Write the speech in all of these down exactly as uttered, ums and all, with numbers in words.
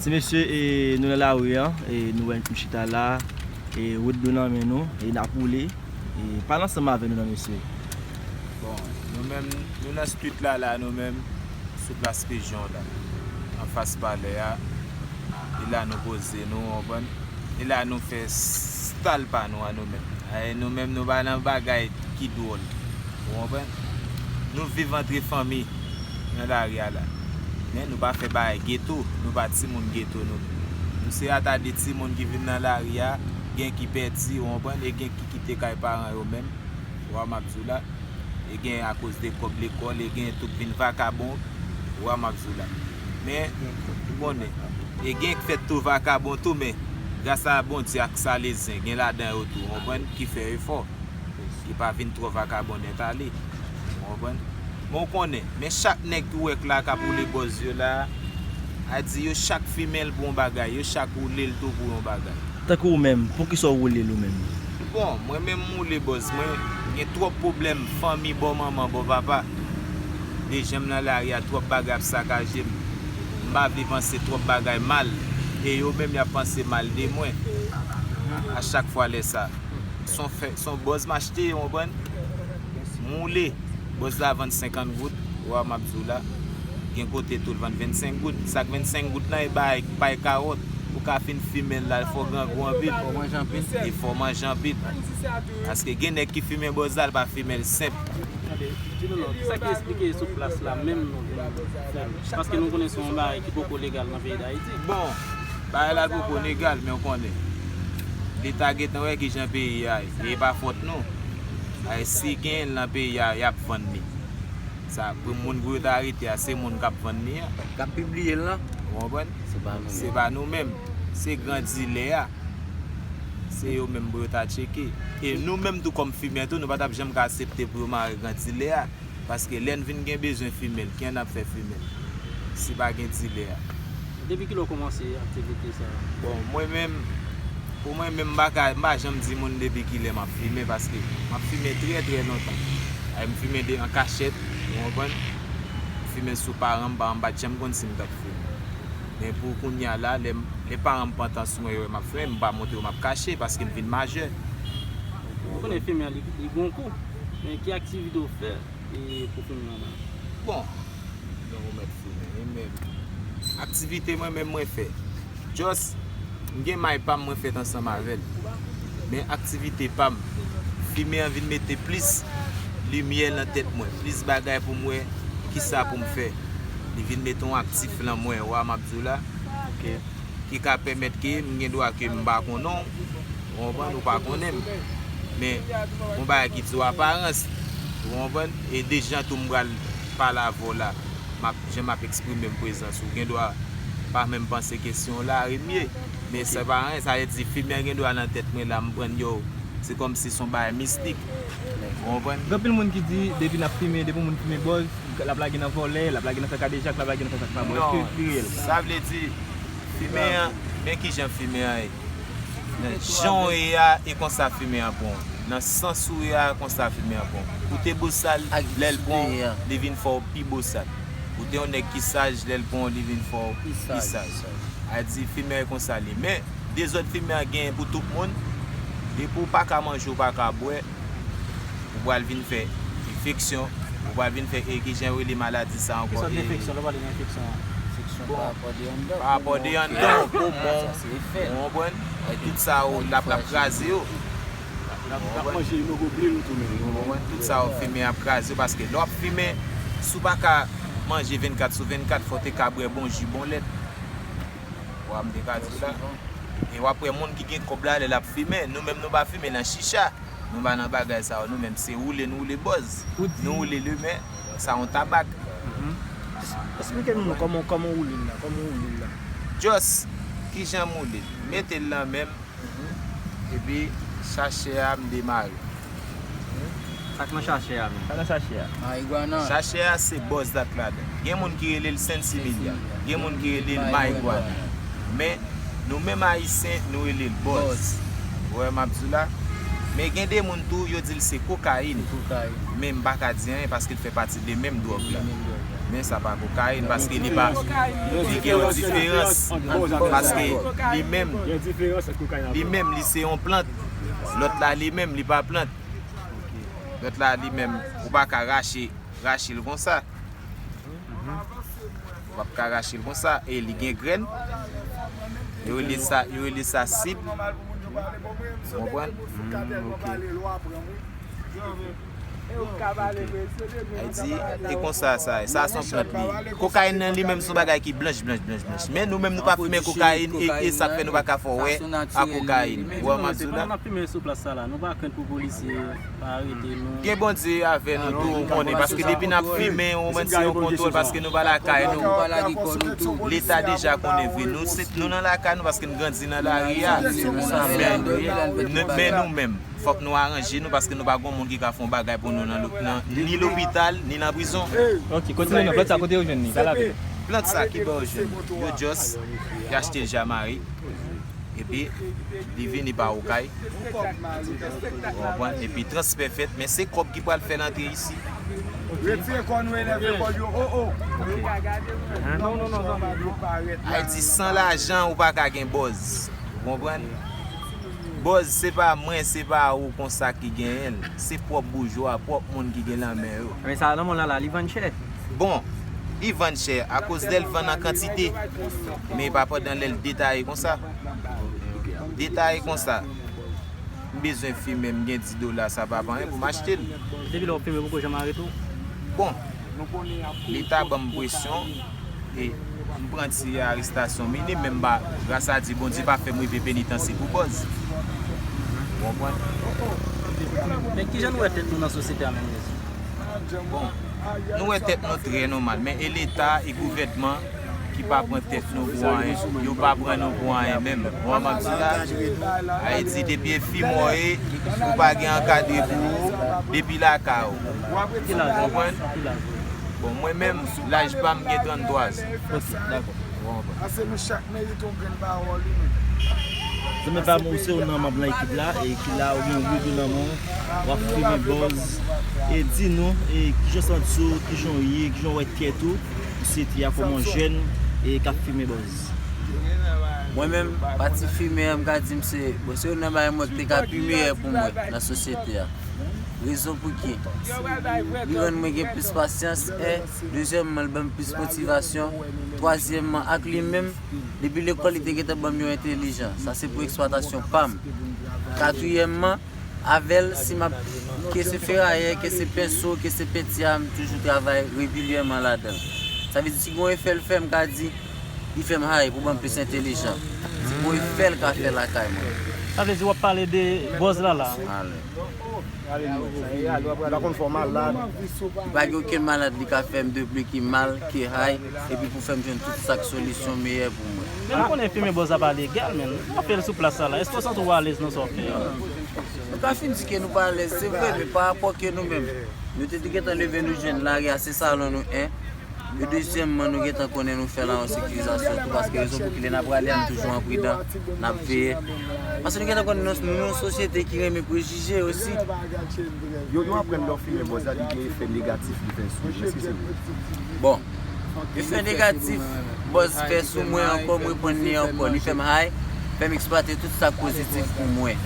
Ti mesye, e, nou nan lari an, e, nou wè m chita la, e, wout nou nan men nou, e, n ap woule, e, pale ansanm avè nou non mesye. Bon, nou menm, nou nan street la, la, nou menm, sou plas Pijon la, anfas palè a, e la nou poze nou, w konprann? E la nou fè style pa nou an nou menm. E nou menm, nou pa nan bagay ki dwòl. Ou konprann? Nou viv antre fanmi nan lari a la. Men nou pa fè bagay geto, nou pa timoun geto nou menm. Nou se atade timoun ki vin nan lari a, gen ki pèdi, ou konprann, e gen ki kite kay paran yo menm. Ou wè m ap di w la. E gen akoz de kòb lekòl, e gen tou k vin vakabon, ou wè m ap di w la. Men, ou konnen, e gen k fèt tou vakabon tou, men gras a Bondye ak Salezen, gen ladan yo tou, ou konprann, ki fè efò. Ki pa vin twò vakabon nèt ale. Ou konprann? Men w konnen, men chak nèg ki w wè k la k ap woule bòz yo la, a di yo chak fimen l pou yon bagay, yo chak woule l tou pou yon bagay. Tankou ou menm, poukisa w woule l ou menm? Bon, mwen menm m woule bòz mwen, gen twòp pwoblèm fanmi bò manman, bò papa. Dejan m nan lari a, twòp bagay ap sakaje m. M pa vle panse twòp bagay mal, e yo menm y ap panse mal de mwen a chak fwa lè sa. Se yon fè, se yon bòz m achte, ou konprann? M woule. Bòz la vann senkant goud, ou wè m ap di w la. Gen kote tou l vann vennsenk goud. Sa k vennsenk goud lan, e bay, bay kawòt. Ou ka fin fimen l la, fò w grangou anpil. Fò w manje anpil. E fò w manje anpil. Paske gen nèg ki fimen bòz la, l pa fimen l senp. Tande, Dilolo, kisa ki eksplike sou plas la menm nou vin fè l? Paske nou konnen se yon bagay ki poko legal nan peyi Dayiti. Bon, bagay la poko legal, men w konnen. Leta gentan wè kijan peyi a ye. E pa fòt nou. Ay, si genyen l nan peyi a, y ap vann li. Sa, pou moun pou yo ta arete a, se moun k ap vann li an. K ap pibliye l lan. Ou konprann? Se pa nou menm. Se pa nou menm. Se gran dilè a. Se yo menm pou yo ta tcheke. E nou menm tou kòm fimè tou, nou pa t ap janm ka aksepte pou yo mare gran dilè a. Paske lè n vin gen bezwen fimen l, kijan n ap fè fimen l? Si pa gen dilè a. Depi kilè w kòmanse aktivite sa a? Bon, mwen menm, pou mwen menm, m pa ka, m pa janm di moun depi kilè m ap fimen, paske m ap fimen trè, trè lontan. Ay, m fimen de an kachèt, ou konprann? M fimen sou paran m, paran m pa t janm konn si m t ap fimen. Men pou kounye a la, lè, lè paran m pran tan sou mwen, yo wè m ap fimen, m pa montre yo, m ap kache, paske m vin majè. Ou konnen fimen an, li, li gon kou. Men ki aktivite w fè e pou fimen an menm? Bon, yon remèd fimen, men aktivite mwen menm mwen fè. Just, m gen may pa m mwen fèt ansanm avè l. Men aktivite pa m, fimen an vin mete plis limyè nan tèt mwen, plis bagay pou m wè kisa pou m fè. Li vin mete yon aktif lan mwen, ou wè m ap di w la. Ok. Ki ka pèmèt ke m gen dwa ke m pa konnen w, ou konprann, ou pa konnen m. Men, yon bagay ki di w aparans, ou konprann, e de jan tou m pral pale avè w la, m ap, jan m ap eksprime m prezans ou, gen dwa pa menm panse kesyon w la, Remye. Men se pa anyen, sa vle di fimen an gen dwa nan tèt mwen la, m pran l, yo, se kòmsi se yon bagay mistik. Ou konprann? Gen anpil moun ki di, depi n ap fimen, depi yon moun fimen bòz, l ap lage nan vòlè, l ap lage nan fè kadejak, l ap lage nan fè sa k pa bon. Èske li reyèl? Sa vle di, fimen an, men kijan fimen an ye. Nan jan w ye a, e konsa fimen an pran w. Nan sans ou ye a, konsa fimen an pran w. Ou te bosal, lè l pran w, li vin fè w pi bosal. Ou te yon nèg ki saj, lè l pran w, li vin fè w pi saj. A di, fimen an e konsa li ye. Men, dezòd fimen an genyen pou tout moun. Depi w pa ka manje, w pa ka bwè, ou pral vin fè enfeksyon, ou pral vin fè, e, kijan yo rele maladi sa ankò? Ki sòt enfeksyon? Lè w pale de enfeksyon an? Enfeksyon pa rapò de anndan. Pa rapò de anndan, poumon, ou konprann? E tout sa yo, l ap, l ap kraze yo. L ap, l ap manje emoglobin tou menm. Ou konprann? Tout sa yo, fimen ap kraze yo, paske lè w ap fimen, si w pa ka manje vennkat sou vennkat, fò w te ka bwè bon ji, bon lèt. Ou wè m te ka di w la. E w ap wè moun ki gen kòb la, lè l ap fimen. Nou menm, nou pa fimen nan chicha. Nou pa nan bagay sa yo, nou menm se woule n woule bòz. Nou woule limen, sa yon tabak. Eksplike nou kòman, kòman w woule l la, kòman w woule l la. Just, kijan m woule l? M mete l nan men m, epi sachè a m demare. Sa k nan sachè a menm? Sa nan sachè a? Marigwana. Sachè a se bòz la k ladan. Gen moun ki rele l sensimilya, gen moun ki rele l marigwana. Men, nou menm Ayisyen, nou rele l bòz. Ou wè m ap di w la? Men gen de moun tou, yo di l se kokayin. Men m pa ka di anyen paske l fè pati de menm dwòg la. Men sa pa kokayin, paske li pa, li gen yon diferans, paske li menm, li menm, li se yon plant, lòt la, li menm, li pa plant. Lòt la, li menm, ou pa ka rache, rache l konsa. Ou p ap ka rache l konsa, e li gen grenn. Yo rele sa, yo rele sa sib. Ou konprann? Ay di, e konsa sa ye. Sa se yon plant li ye. Kokayin nan li menm se yon bagay ki blanch, blanch, blanch, blanch. Men nou menm nou pa fimen kokayin, e, e sa k fè nou pa ka fè w wè a kokayin. Ou wè m ap di w la? Pandan n ap fimen sou plas sa la, nou pa krent pou polisye pa arete nou? Gen Bondye avè nou tou, ou konnen, paske depi n ap fimen, ou konprann, se yon kontwòl, paske nou pa lakay nou. Leta deja konnen vre. Nou se, nou nan lakay nou paske n grandi nan lari a. Men, men nou menm, fòk nou aranje nou paske nou pa gen moun ki ka fè yon bagay pou nou nan, lo- nan ni lopital, ni nan prizon. Ok, kontinye non, plant sa kote yo jwenn li? Pale avè nou. Plant sa ki bò yo jwenn li? Yo just, yo achte l Jamari. Epi, li vini pa Okay. Ou konprann? Epi, transfè fèt, men se kòb ki pral fè l antre isi. Retire kò nou, enève kò yo, o, o. Ayiti, san lajan, ou pa ka gen bòz. Ou konprann? Bòz, se pa mwen, se pa ou konsa ki genyen l. Se pwòp boujwa, pwòp moun ki gen nan men yo. Men sa nan mond la, la, li vann chè. Bon, li vann chè akoz lè l vann an kantite. Men e pa pandan lè l detaye konsa. Detaye konsa. M bezwen fimen, m gen dis dola, sa pa pa anyen pou m achte l. Depi lè w ap fimen, poko janm arete w? Bon, Leta ban m presyon, e m pran ti arestasyon minim, men m pa, gras a Dye, Bondye pa fè m rive penitansye pou bòz. Ou konprann? Men kijan nou wè tèt nou nan sosyete a menm, Jezi? Bon, nou wè tèt nou trè nòmal, men e Leta, e gouvènman ki pa pran tèt nou pou anyen, yo pa pran nou pou anyen menm. Ou wè m ap di la? Ayiti, depi e fimò ye, ou pa gen ankadre pou ou, depi lakay ou. Ki laj ou? Ou konprann? Ki laj ou? Bon, mwen menm, laj pa m gen tranntwa zan. Ok, dakò. Ou konprann? Paske nou chak merite yon grenn pawòl, wi, men. Zanmi pa m, ou se youn nan manm nan ekip la, e ki la, ou gen yon bebe nan men w, w ap fimen bòz. E di nou, e kijan w santi w, kijan w ye, kijan w wè tèt ou, sosyete a kòman w jèn, e k ap fimen bòz. Mwen menm, pati fimen an, m ka di m se, bon, se youn nan bagay mwen ki te ka pi meyè pou mwen nan sosyete a. Rezon pou ki? Li rann mwen gen plis pasyans, en. Dezyèmman, li ban m plis motivasyon. Twazyèmman, ak li menm, depi lekòl, li te gentan ban m yon entèlijans. Sa se pou eksplwatasyon pa m. Katriyèmman, avè l, si m ap, ke se ferayè, ke se penso, ke se penti a, m toujou travay regilyèman ladan l. Sa vle di, si gen yon efè l fè, m ka di, li fè m high pou ban m plis entèlijans. Se bon efè l ka fè lakay mwen. Sa vle di w ap pale de bòz la la. Ale. Li pa konn fè w malad. Li pa gen okenn malad li ka fè m de pli ki mal, ki high, epi pou fè m jwenn tout sa k solisyon meyè pou mwen. Men nou konnen fimen bòz la pa legal, men w ap fè l sou plas la la. Èske w santi w alèz nan sa w ap fè a? Nou ka fin di ke nou pa alèz, se vre, men pa rapò ke nou menm, nou te, te gentan leve nou jwenn lari a, se salon nou, en. E dezyèmman, nou gentan konnen nou fè la yon sekirizasyon tou, paske rezon pou ki lè n ap prale a, nou toujou an pridan, n ap veye. Paske nou gentan konnen nou, nou nan yon sosyete ki renmen prejije osi. Yo, yo aprann lè w fimen bòz la, li gen efè negatif li fè sou ou. Èske se vre? Bon, efè negatif bòz fè sou mwen ankò, m reponn li ankò. Li fè m high, fè m eksplwate tout sa k pozitif pou mwen.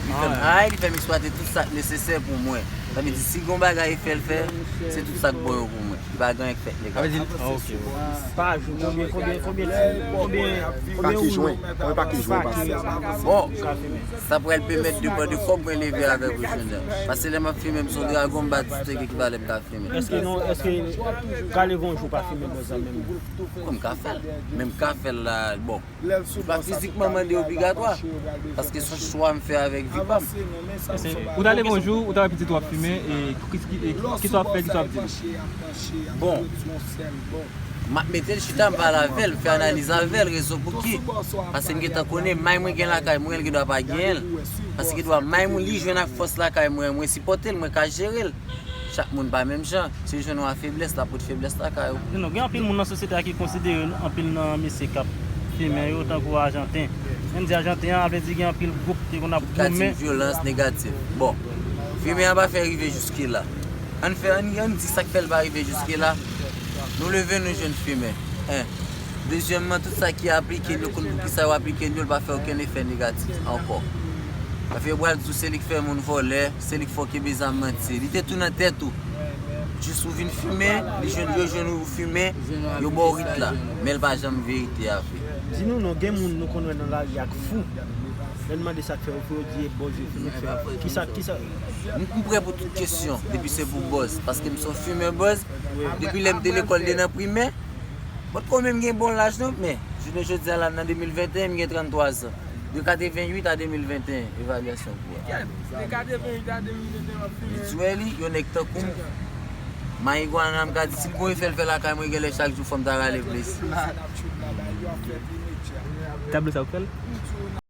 Li fè m high, li fè m eksplwate tout sa k nesesè pou mwen. Sa vle di, si gon bagay efè l fè, se tout sa k bon yo pou mwen. Li pa gen anyen k fèt legal. Sa vle di, ah, ok. Pa jou, konbyen, konbyen, konbyen, konbyen, konbyen. Pa ki jwen, mwen pa ki jwen pase. Bon, sa pral pèmèt depann de kòb mwen leve avèk ou jodi a. Paske lè m ap fimen, m se yon dragon, m pa di teke ki valè m ka fimen. Èske nou, èske ka leve yon jou pa fimen bòz la menm? Bon, m ka fè l. Men m ka fè l la, bon. Li pa fizikman mande obligatwa, paske se yon chwa m fè avèk vi pa m. Èske ou ta leve yon jou, ou ta wè pitit ou ap fimen, e ki, ki, e kisa w ap fè, kisa w ap di l? Bon, m ap mete l chita, m pale avè l, m fè analiz avè l, rezon pou ki. Paske m gentan konnen may mwen gen lakay mwen, l gendwa pa genyen l. Paske gendwa may mwen li jwenn ak fòs lakay mwen, mwen sipòte l, mwen ka jere l. Chak moun pa menm jan. Si l jwenn ou a feblès, l ap pote feblès lakay ou. Non, gen anpil moun nan sosyete a ki konsidere anpil nan mesye k ap fimen yo tankou ajanten. Lè n di ajanten an, sa vle di gen anpil gwoup ki konn ap goumen. Ou ka di vyolans negatif. Bon, fimen an pa fè rive jiske la. Ann fè, ann, ann di sa k fè l pa rive jiske la. Nou leve, nou jwenn fimen. En. Dezyèmman, tout sa ki aplike l, yo konn poukisa yo aplike l, yo, l pa fè okenn efè negatif ankò. Paske yo pral di w se li k fè moun vòlè, se li k fè w kenbe zam manti. Li te tou nan tèt ou. Jis ou vin fimen, li jwenn, yo jwenn ou fimen, yo ba w rit la. Men l pa janm verite a vre. Di nou non, gen moun nou konn wè nan lari ak fou. Lè n mande sa k fè yo fou, yo di e bòz yo fimen k fè. Kisa, kisa? M m prè pou tout kesyon, depi se pou bòz. Paske m se yon fimen bòz. Depi lè m te lekòl, de nan primè. Mwen t ko menm gen bon laj non, men jounen jodi a la, nan de mil venteyen, m gen tranntwa zan. De katreventuit a de mil venteyen, evalyasyon kou a. De katreventuit a de mil venteyen w ap fimen. Li di wè li, yon nèg tankou m. Mayigwana, m ka di, si m gon efè l fè lakay mwen, genlè chak jou fò m ta rale plis. Tablo sa ou fè l?